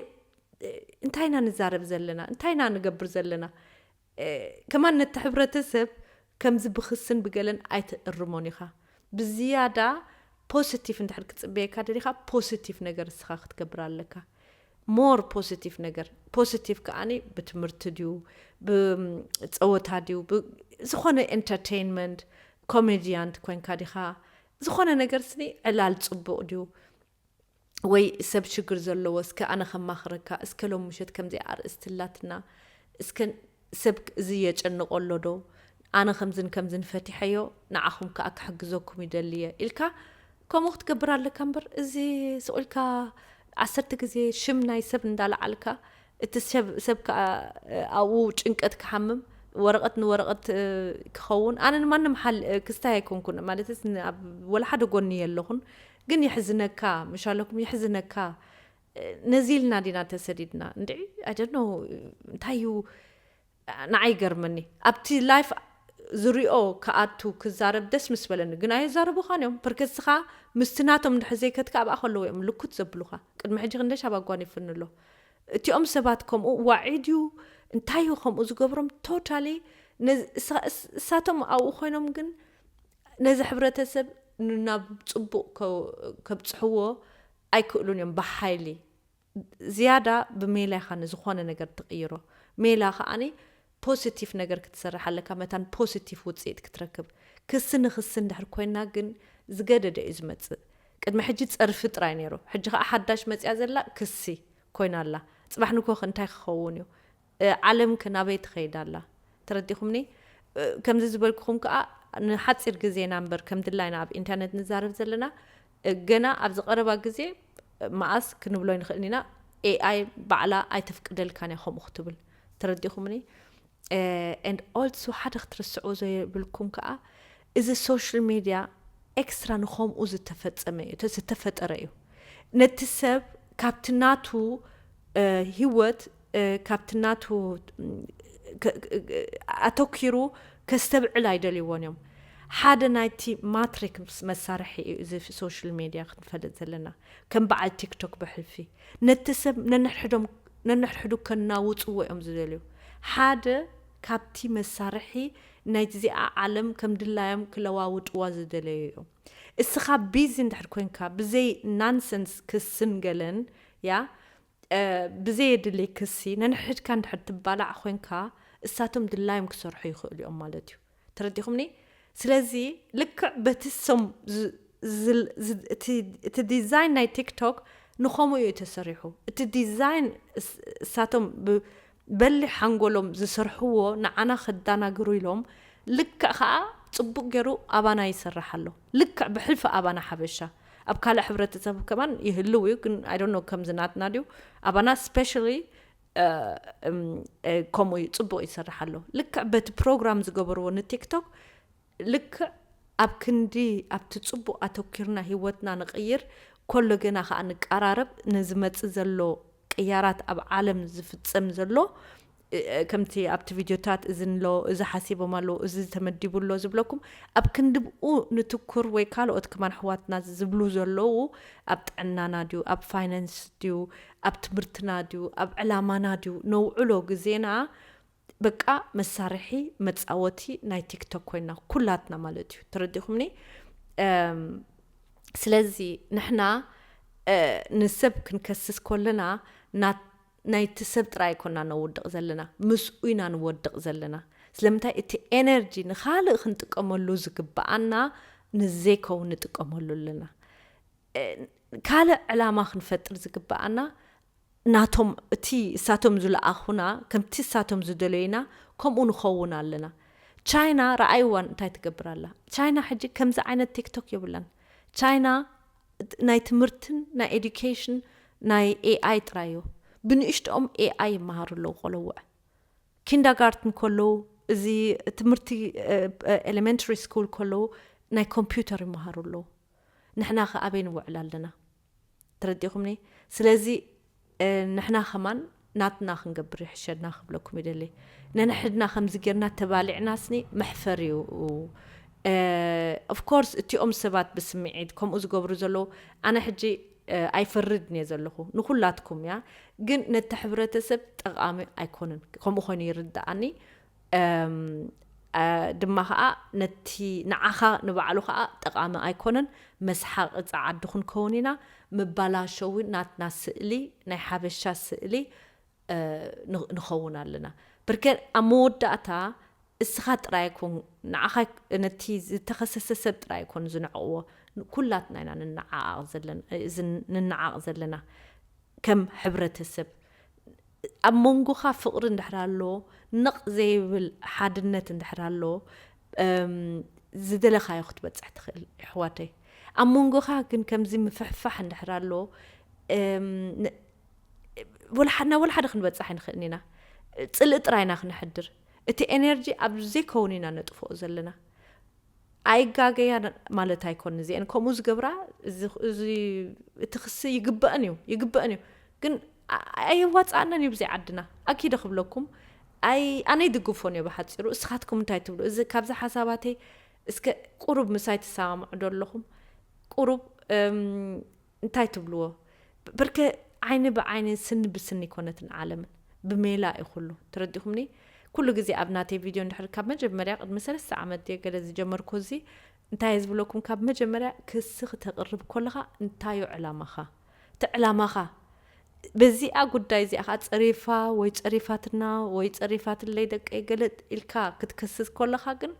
እንታይ ኢና ንዛረብ ዘለና እንታይ ኢና ንገብር ዘለና ከማን ነቲ ሕብረተሰብ ከምዚ ብክስን ብገለን ኣይትእርሞን ኢኻ ብዝያዳ ፖሲቲቭ እንድሕር ክፅበየካ ደሊኻ ፖሲቲቭ ነገር እስኻ ክትገብር ኣለካ ሞር ፖሲቲቭ ነገር ፖሲቲቭ ከዓኒ ብትምህርቲ ድዩ ብፀወታ ድዩ ዝኾነ ኤንተርቴይንመንት ኮሜድያንት ኮይንካ ዲኻ ዝኾነ ነገር ስኒ ዕላል ፅቡቕ ድዩ ወይ ሰብ ሽግር ዘለዎ እስከ ኣነ ከማኽረካ እስከ ሎም ምሸት ከምዚ ኣርእስቲ ኣላትና እስከ ሰብ እዚ የጨንቆ ኣሎ ዶ ኣነ ከምዝን ከምዝን ፈቲሐዮ ንዓኹም ከዓ ክሕግዘኩም ይደልየ ኢልካ ከምኡ ክትገብር ኣለካ እምበር እዚ ስቑልካ ዓሰርተ ግዜ ሽም ናይ ሰብ እንዳለዓልካ እቲ ሰብ ከዓ ኣብኡ ጭንቀት ክሓምም ወረቐት ንወረቐት ክኸውን ኣነ ንማንም ሓል ክስታይ ኣይኮንኩን ማለት ወላ ሓደ ጎኒ የለኹን ግን የሕዝነካ ምሻለኩም የሕዝነካ ነዚ ኢልና ዲና ተሰዲድና እንድዒ ኣደኖ እንታይ እዩ ንዓይ ይገርመኒ ኣብቲ ላይፍ ዝሪኦ ክኣቱ ክዛረብ ደስ ምስ በለኒ ግን ኣይዛረቡኻን እዮም ፕርከስኻ ምስቲ ናቶም እንድሕር ዘይከትካ ኣብኣ ከለዉ እዮም ልኩት ዘብሉኻ ቅድሚ ሕጂ ክንደሽ ኣብ ኣጓኒፍኒ ኣሎ እቲኦም ሰባት ከምኡ ዋዒ ድዩ እንታይ እዩ ከምኡ ዝገብሮም ቶታሊ እሳቶም ኣብኡ ኮይኖም ግን ነዚ ሕብረተሰብ ናብ ፅቡቕ ከብፅሕዎ ኣይክእሉን እዮም ብሓይሊ ዝያዳ ብሜላ ኢኻ ንዝኾነ ነገር ትቕይሮ ሜላ ከዓኒ ፖዚቲቭ ነገር ክትሰርሕ ኣለካ መታን ፖዚቲቭ ውፅኢት ክትረክብ ክሲ ንክሲ እንድሕር ኮይና ግን ዝገደደ እዩ ዝመፅእ ቅድሚ ሕጂ ፀርፊ ጥራይ ነይሩ ሕጂ ከዓ ሓዳሽ መፅያ ዘላ ክሲ ኮይና ኣላ ፅባሕ ንኮኽ እንታይ ክኸውን እዩ ዓለም ከ ናበይ ትኸይድ ኣላ ተረዲኹምኒ ከምዚ ዝበልኩኹም ከዓ ንሓፂር ግዜና እምበር ከም ድላይና ኣብ ኢንተርነት ንዛረብ ዘለና ገና ኣብዚ ቀረባ ግዜ መኣስ ክንብሎ ንኽእል ኢና ኤኣይ ባዕላ ኣይተፍቅደልካን እያ ከምኡ ክትብል ተረዲኹምኒ and also ሓደ ክትርስዑ ዘይብልኩም ከዓ እዚ social media extra ንኸምኡ ዝተፈፀመ እዩ ዝተፈጠረ እዩ ነቲ ሰብ ካብቲ ናቱ ህይወት ካብቲ ናቱ ኣተኪሩ ከስተብዕል ኣይደልይዎን እዮም ሓደ ናይቲ ማትሪክስ መሳርሒ እዩ እዚ social media ክንፈልጥ ዘለና ከም በዓል ቲክቶክ ብሕልፊ ነቲ ሰብ ነንሕድሕዶም ነንሕድሕዱ ከናውፅዎ እዮም ዝደልዩ ሓደ ካብቲ መሳርሒ ናይዚኣ ዓለም ከም ድላዮም ክለዋውጥዋ ዝደለዩ እዮም። እስኻ ቢዚ እንድሕር ኮንካ ብዘይ ናንሰንስ ክስን ገለን ያ ብዘየድሊ ክሲ ነንሕድካ እንድሕር ትባላዕ ኮንካ እሳቶም ድላዮም ክሰርሑ ይኽእሉ እዮም ማለት እዩ። ተረዲኹምኒ? ስለዚ ልክዕ በቲ ሶም እቲ ዲዛይን ናይ ቲክቶክ ንኸምኡ እዩ ተሰሪሑ። እቲ ዲዛይን እሳቶም በሊሕ ሓንጎሎም ዝሰርሕዎ ንዓና ከዳናግሩ ኢሎም ልክዕ ከዓ ፅቡቅ ገይሩ ኣባና ይሰርሕ ኣሎ። ልክዕ ብሕልፊ ኣባና ሓበሻ ኣብ ካልእ ሕብረተሰብ ከማን ይህልው እዩ፣ ግን I don't know ከምዚ ናትና ድዩ ኣባና specially ከምኡ እዩ፣ ፅቡቅ ይሰርሕ ኣሎ። ልክዕ በቲ ፕሮግራም ዝገበርዎ ንቲክቶክ ልክዕ ኣብ ክንዲ ኣብቲ ፅቡቅ ኣተኪርና ህይወትና ንቅይር፣ ኮሎ ገና ከዓ ንቀራረብ፣ ንዝመፅእ ዘሎ ቅያራት ኣብ ዓለም ዝፍፀም ዘሎ ከምቲ ኣብቲ ቪድዮታት እዚ ንሎ እዚ ሓሲቦም ኣለዉ እዚ ተመዲቡ ኣሎ ዝብለኩም ኣብ ክንዲ ብኡ ንትኩር ወይ ካልኦት ከማን ኣሕዋትና ዝብሉ ዘለዉ ኣብ ጥዕናና ድዩ ኣብ ፋይናንስ ድዩ ኣብ ትምህርትና ድዩ ኣብ ዕላማና ድዩ ነውዕሎ ግዜና በቃ መሳርሒ መፃወቲ ናይ ቲክቶክ ኮይና ኩላትና ማለት እዩ። ተረዲኹምኒ? ስለዚ ንሕና ንሰብ ክንከስስ ከለና ናይቲ ሰብ ጥራይ ኣይኮና ነውድቕ ዘለና፣ ምስኡ ኢና ንወድቕ ዘለና። ስለምንታይ እቲ ኤነርጂ ንኻልእ ክንጥቀመሉ ዝግብኣና ንዘይከውን ንጥቀመሉ ኣለና። ካልእ ዕላማ ክንፈጥር ዝግብኣና ናቶም እቲ እሳቶም ዝለኣኹና ከምቲ እሳቶም ዝደለዩና ከምኡ ንኸውን ኣለና። ቻይና ረኣይዋ እንታይ ትገብር ኣላ? ቻይና ሕጂ ከምዚ ዓይነት ቲክቶክ የብላን። ቻይና ናይ ትምህርትን ናይ ኤዱኬሽን ናይ ኤኣይ ጥራይ እዩ። ብንእሽትኦም ኤኣይ ይመሃሩ ኣለዉ ቆለውዕ ኪንዳጋርትን ከለዉ እዚ ትምህርቲ ኤሌመንተሪ ስኩል ከለዉ ናይ ኮምፒውተር ይመሃሩ ኣለዉ። ንሕና ከ ኣበይ ንውዕል ኣለና? ተረዲኹምኒ? ስለዚ ንሕና ከማን ናትና ክንገብር ይሕሸና ክብለኩም ይደሊ። ነንሕድና ከምዚ ጌርና ተባሊዕናስኒ መሕፈር እዩ። ኦፍኮርስ እቲኦም ሰባት ብስምዒት ከምኡ ዝገብሩ ዘለዉ ኣነ ሕጂ ኣይፈርድን እየ ዘለኹ ንኩላትኩም እያ፣ ግን ነቲ ሕብረተሰብ ጠቓሚ ኣይኮነን። ከምኡ ኮይኑ ይርድኣኒ። ድማ ከዓ ነቲ ንዓኻ ንባዕሉ ከዓ ጠቓሚ ኣይኮነን። መስሓቂ ፃዓዲ ክንከውን ኢና። ምባላሸዊ ናትና ስእሊ ናይ ሓበሻ ስእሊ ንኸውን ኣለና። ብርከ ኣብ መወዳእታ እስኻ ጥራይ ኣይኮን ንዓኻ ነቲ ዝተኸሰሰ ሰብ ጥራይ ኣይኮን ዝንዕቕዎ፣ ኩላትና ኢና ንነዓቕ ዘለና ከም ሕብረተሰብ። ኣብ መንጎኻ ፍቕሪ እንድሕር ኣሎ፣ ነቕ ዘይብል ሓድነት እንድሕር ኣሎ፣ ዝደለኻዮ ክትበፅሕ ትኽእል። ይሕዋተይ ኣብ መንጎኻ ግን ከምዚ ምፍሕፋሕ እንድሕር ኣሎ፣ ናብ ወላ ሓደ ክንበፅሕ ኣይንኽእልን ኢና። ፅልኢ ጥራይ ኢና ክነሕድር። እቲ ኤነርጂ ኣብ ዘይከውን ኢና ነጥፍኦ ዘለና። ኣይጋገያ ማለት ኣይኮን። እዚአን ከምኡ ዝገብራ እዚ እቲ ክሲ ይግበአን እዩ ይግበአን እዩ፣ ግን ኣየዋፅኣናን እዩ ብዘይ ዓድና ኣኪደ ክብለኩም። ኣይ ኣነ ይድግፎን እዮ ብሓፂሩ። እስኻትኩም እንታይ ትብሉ? እዚ ካብዚ ሓሳባተይ እስከ ቁሩብ ምሳይ ትሰማምዑ ዶ ኣለኹም? ቁሩብ እንታይ ትብልዎ? ብርከ ዓይኒ ብዓይኒ ስኒ ብስኒ ይኮነትን ዓለምን ብሜላ እዩ ኩሉ። ተረዲኹምኒ? ኩሉ ግዜ ኣብ ናተይ ቪድዮ እንድሕር ካብ መጀመርያ ቅድሚ ሰለስተ ዓመት ድየ ገለ ዝጀመርኩ እዚ እንታይ እየ ዝብለኩም፣ ካብ መጀመርያ ክሲ ክተቅርብ ከለኻ እንታዩ ዕላማኻ? እቲ ዕላማኻ በዚኣ ጉዳይ እዚኣ ከዓ ፀሪፋ ወይ ፀሪፋትና ወይ ፀሪፋትለይ ደቀይ ገለ ኢልካ ክትከስስ ከለኻ ግን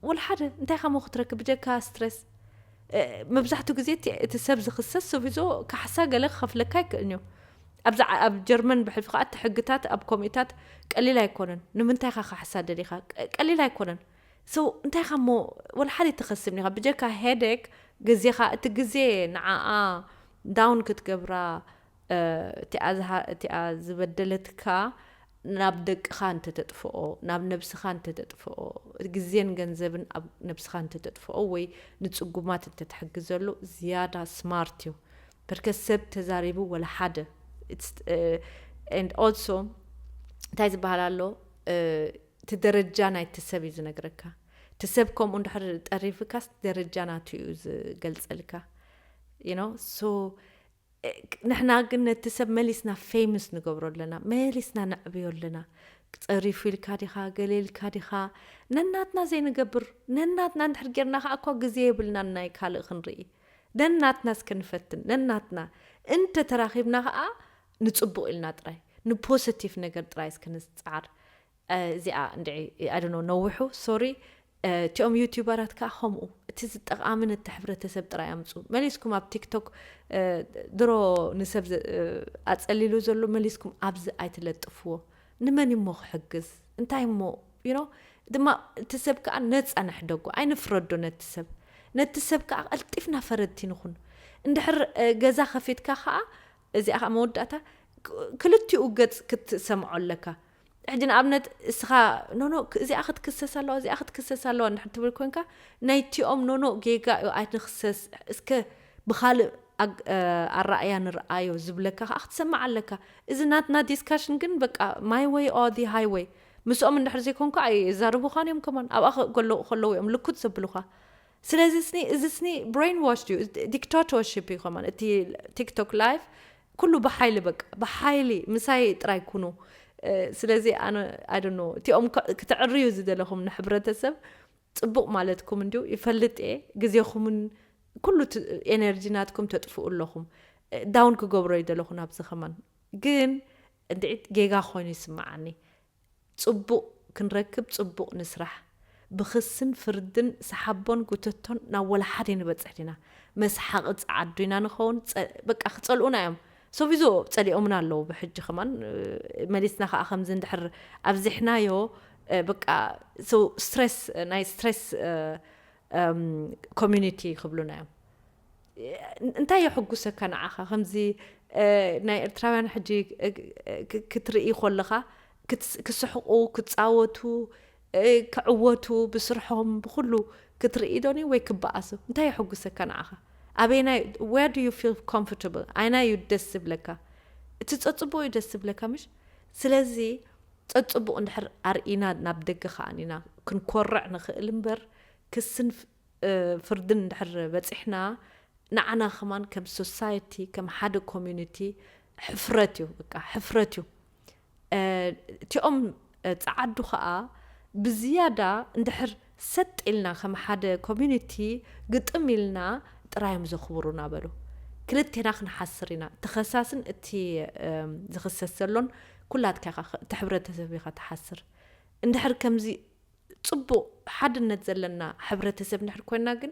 ወላ ሓደ እንታይ ካሞ ክትረክብ ብጀካ ስትረስ። መብዛሕትኡ ግዜ እቲ ሰብ ዝኽሰስ ሰብ ሒዞ ካሕሳ ገለ ክኸፍለካ ኣይክእልን እዩ። ኣብዚ ኣብ ጀርመን ብሕልፊ ከዓ እቲ ሕግታት ኣብ ኮሚታት ቀሊል ኣይኮነን። ንምንታይ ካ ካሕሳ ደሊኻ ቀሊል ኣይኮነን። ሰው እንታይ ካ ሞ ወላ ሓደ ተኸስም ዲኻ ብጀካ ሄደክ ግዜኻ እቲ ግዜ ንዓኣ ዳውን ክትገብራ እቲኣ ዝበደለትካ ናብ ደቅኻ እንተተጥፍኦ፣ ናብ ነብስኻ እንተተጥፍኦ፣ ግዜን ገንዘብን ኣብ ነብስኻ እንተተጥፍኦ ወይ ንጽጉማት እንተትሕግዘሉ ዝያዳ ስማርት እዩ። በርከት ሰብ ተዛሪቡ ወላ ሓደ and also እንታይ ዝበሃል ኣሎ እቲ ደረጃ ናይቲ ሰብ እዩ ዝነግረካ። እቲ ሰብ ከምኡ እንድሕር ጠሪፍካስ ደረጃ ናቱ እዩ ዝገልጸልካ። You know so ንሕና ግን ነቲ ሰብ መሊስና ፌምስ ንገብሮ ኣለና፣ መሊስና ነዕብዮ ኣለና። ጸሪፉ ኢልካ ዲኻ፣ ገለ ኢልካ ዲኻ፣ ነናትና ዘይንገብር፣ ነናትና እንድሕር ጌርና ከኣ እኳ ግዜ የብልናን ናይ ካልእ ክንርኢ። ነናትና እስከ ንፈትን፣ ነናትና። እንተ ተራኺብና ከኣ ንጽቡቕ ኢልና ጥራይ፣ ንፖዚቲቭ ነገር ጥራይ እስከ ንጽዓር። እ፣ እዚኣ እንድዒ፣ I don't know፣ ነዊሑ፣ ሶሪ። እ፣ እቲኦም ዩቲዩበራት ከኣ ከምኡ፣ እቲ ዝጠቓሚ ነቲ ሕብረተሰብ ጥራይ ኣምጹ። መሊስኩም ኣብ ቲክቶክ፣ እ፣ ድሮ ንሰብ ዘ-፣ እ፣ ኣጸሊሉ ዘሎ መሊስኩም ኣብዚ ኣይትለጥፍዎ። ንመን እሞ ክሕግዝ? እንታይ እሞ፣ you know፣ ድማ እቲ ሰብ ከኣ ነጻ ንሕደጎ፣ ኣይንፍረዶ ነቲ ሰብ። ነቲ ሰብ ከኣ ቀልጢፍና ፈረድቲ ንኹን። እንድሕር፣ እ፣ ገዛ ከፊትካ ከኣ፣ እዚኣ ከኣ መወዳእታ፣ ክ-፣ ክልቲኡ ገጽ ክትሰምዖ ኣለካ። ሕጂ ንኣብነት እስኻ፣ "ኖ፣ ኖ፣ ክ-፣ እዚኣ ክትክሰስ ኣለዋ፣ እዚኣ ክትክሰስ ኣለዋ" እንድሕር ትብል ኮንካ፣ ናይቲኦም "ኖ፣ ኖ፣ ጌጋ እዩ፣ ኣይንኽሰስ፣ እስከ ብኻልእ ኣግ-፣ እ፣ ኣረኣእያ ንርኣዮ" ዝብለካ ከኣ ክትሰምዕ ኣለካ። እዚ ናትና ዲስካሽን ግን በቃ my way or the highway። ምስኦም እንድሕር ዘይኮንካ ኣይዛረቡኻን እዮም ከማን። ኣብኣ ከ-፣ ከለዉ፣ ከለዉ እዮም ልኩት ዘብሉኻ። ስለዚ ስኒ፣ እዚ ስኒ ብሬን ዋሽ እዩ፣ ዲክታቶርሺፕ እዩ ከማን። እቲ ቲክቶክ ላይቭ ኩሉ ብሓይሊ፣ በቃ ብሓይሊ ምሳይ ጥራይ ኩኑ። እ፣ ስለዚ ኣነ፣ I don't know፣ እቲኦም ከ-፣ ክትዕርዩ ዝደለኹም ንሕብረተሰብ ጽቡቕ ማለትኩም እንድዩ ይፈልጥ እየ። ግዜኹምን ኩሉ ት-፣ ኤነርጂ ናትኩም ተጥፍኡ ኣለኹም። እ፣ ዳውን ክገብሮ ይደለኹ ናብዚ ከማን። ግን እንድዒ ጌጋ ኮይኑ ይስምዓኒ። ጽቡቕ ክንረክብ ጽቡቕ ንስራሕ። ብኽስን ፍርድን ሰሓቦን ጉተቶን ናብ ወላ ሓደ ንበጽሕ ዲና? መስሓቒ ጸዓዱ ኢና ንኸውን? ጸ-፣ በቃ ክጸልኡና እዮም። ሶቪዞ ጸሊኦምና ኣለዉ ብሕጂ ከማን፣ እ፣ መሊስና ከኣ ከምዚ እንድሕር ኣብዚሕናዮ፣ እ፣ በቃ ሶ ስትሬስ፣ ናይ ስትሬስ፣ እ፣ እም፣ ኮሚኒቲ ክብሉና እዮም። እንታይ የሕጉሰካ ንዓኻ? ከምዚ፣ እ፣ ናይ ኤርትራውያን ሕጂ፣ እ፣ ክ-፣ ክትርኢ ከለኻ ክስ-፣ ክስሕቑ፣ ክጻወቱ፣ እ፣ ክዕወቱ፣ ብስርሖም፣ ብኹሉ ክትርኢ ዶኒ ወይ ክበኣሱ? እንታይ የሕጉሰካ ንዓኻ? ኣበየናይ፣ where do you feel comfortable? ኣየናይ እዩ ደስ ዝብለካ? እቲ ጸጽቡቕ እዩ ደስ ዝብለካ፣ ምሽ? ስለዚ ጸጽቡቕ እንድሕር ኣርኢና ናብ ደገ ከኣ ኢና ክንኮርዕ ንኽእል እምበር፣ ክስን ፍ-፣ እ፣ ፍርድን እንድሕር በጺሕና፣ ንዓና ከማን ከም ሶሳይቲ፣ ከም ሓደ ኮሚዩኒቲ ሕፍረት እዩ፣ በቃ ሕፍረት እዩ። እ፣ እቲኦም፣ እ፣ ጸዓዱ ከኣ ብዝያዳ እንድሕር ሰጥ ኢልና ከም ሓደ ኮሚዩኒቲ ግጥም ኢልና ጥራይ እዮም ዘኽብሩና በሉ። ክልቴና ክንሓስር ኢና። እቲ ኸሳስን እቲ፣ እም፣ ዝኽሰስ ዘሎን ኩላትካ ኢኻ፣ እቲ ሕብረተሰብ ኢኻ ትሓስር። እንድሕር ከምዚ ጽቡቕ ሓድነት ዘለና ሕብረተሰብ እንድሕር ኮይና ግን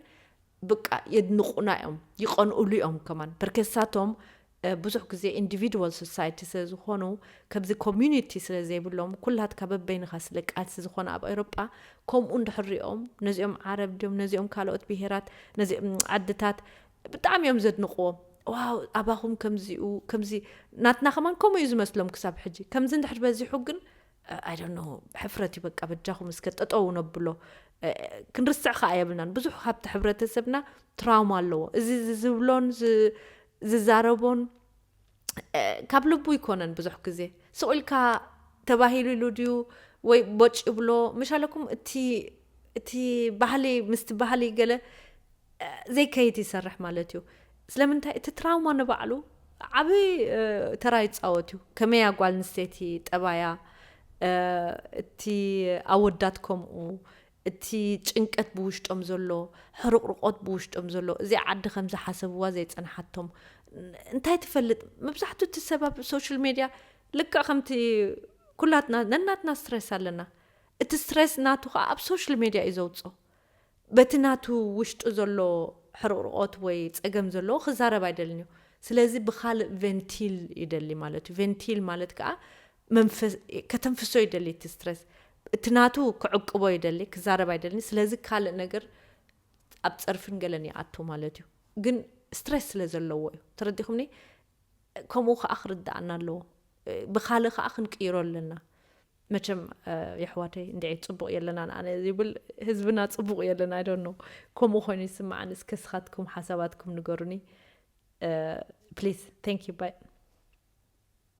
ብቃ የድንቑና እዮም፣ ይቐንኡሉ እዮም ከማን። በርከሳቶም፣ እ፣ ብዙሕ ግዜ ኢንዲቪድዋል ሶሳይቲ ስለ ዝኾኑ፣ ከምዚ ኮሚዩኒቲ ስለ ዘይብሎም፣ ኩላትካ በበይንኻ ስለ ቃልሲ ዝኾነ ኣብ ኤውሮጳ፣ ከምኡ እንድሕር ሪኦም፣ ነዚኦም ዓረብ ድዮም፣ ነዚኦም ካልኦት ብሄራት፣ ነዚኦም ዓድታት፣ ብጣዕሚ እዮም ዘድንቕዎም። "ዋው፣ ኣባኹም ከምዚኡ፣ ከምዚ"፣ ናትና ከማን ከምኡ እዩ ዝመስሎም ክሳብ ሕጂ። ከምዚ እንድሕር በዚሑ ግን፣ I don't know፣ ሕፍረት እዩ በቃ። በጃኹም እስከ ጠጠው ነብሎ። እ፣ ክንርስዕ ከኣ የብልናን። ብዙሕ ካብቲ ሕብረተሰብና ትራውማ ኣለዎ። እዚ፣ እዚ ዝብሎን ዝ-፣ ዝዛረቦን፣ እ፣ ካብ ልቡ ይኮነን። ብዙሕ ግዜ ስቕ ኢልካ ተባሂሉ ኢሉ ድዩ ወይ ቦጭ ይብሎ፣ ምሻለኩም እቲ፣ እቲ ባህሊ ምስቲ ባህሊ ገለ፣ እ፣ ዘይከይድ ይሰርሕ ማለት እዩ። ስለምንታይ? እቲ ትራውማ ንባዕሉ ዓቢ፣ እ፣ ተራ ይጻወት እዩ። ከመይ እያ ጓል ኣንስተይቲ ጠባያ፣ እ፣ እቲ ኣወዳት ከምኡ፣ እቲ ጭንቀት ብውሽጦም ዘሎ፣ ሕርቕርቖት ብውሽጦም ዘሎ፣ እዚኣ ዓዲ ከም ዝሓሰብዋ ዘይጸንሓቶም፣ ን-፣ እንታይ ትፈልጥ? መብዛሕትኡ እቲ ሰብ ኣብ ሶሻል ሜድያ ልክዕ ከምቲ ኩላትና ነናትና ስትሬስ ኣለና። እቲ ስትሬስ ናቱ ከኣ ኣብ ሶሻል ሜድያ እዩ ዘውጽኦ። በቲ ናቱ ውሽጡ ዘሎ ሕርቕርቖት ወይ ጸገም ዘለዎ ክዛረብ ኣይደልን እዩ። ስለዚ ብኻልእ ቬንቲል ይደሊ ማለት እዩ። ቬንቲል ማለት ከኣ መንፈስ፣ ከተንፍሶ ይደሊ እቲ ስትረስ። እቲ ናቱ ክዕቅቦ ይደሊ፣ ክዛረብ ኣይደልን። ስለዚ ካልእ ነገር ኣብ ጸርፍን ገለን ይኣቱ ማለት እዩ። ግን ስትረስ ስለ ዘለዎ እዩ። ተረዲኹምኒ? ከምኡ ከኣ ክርድኣና ኣለዎ። ብኻልእ ከኣ ክንቅይሮ ኣለና። መቸም፣ እ፣ የሕዋተይ፣ እንድዒ ጽቡቕ የለናን ኣነ ይብል ህዝብና ጽቡቕ የለን፣ I don't know። ከምኡ ኮይኑ ይስምዓኒ። እስከ ስኻትኩም ሓሳባትኩም ንገሩኒ። እ፣ ፕሊዝ። Thank you። ባይ።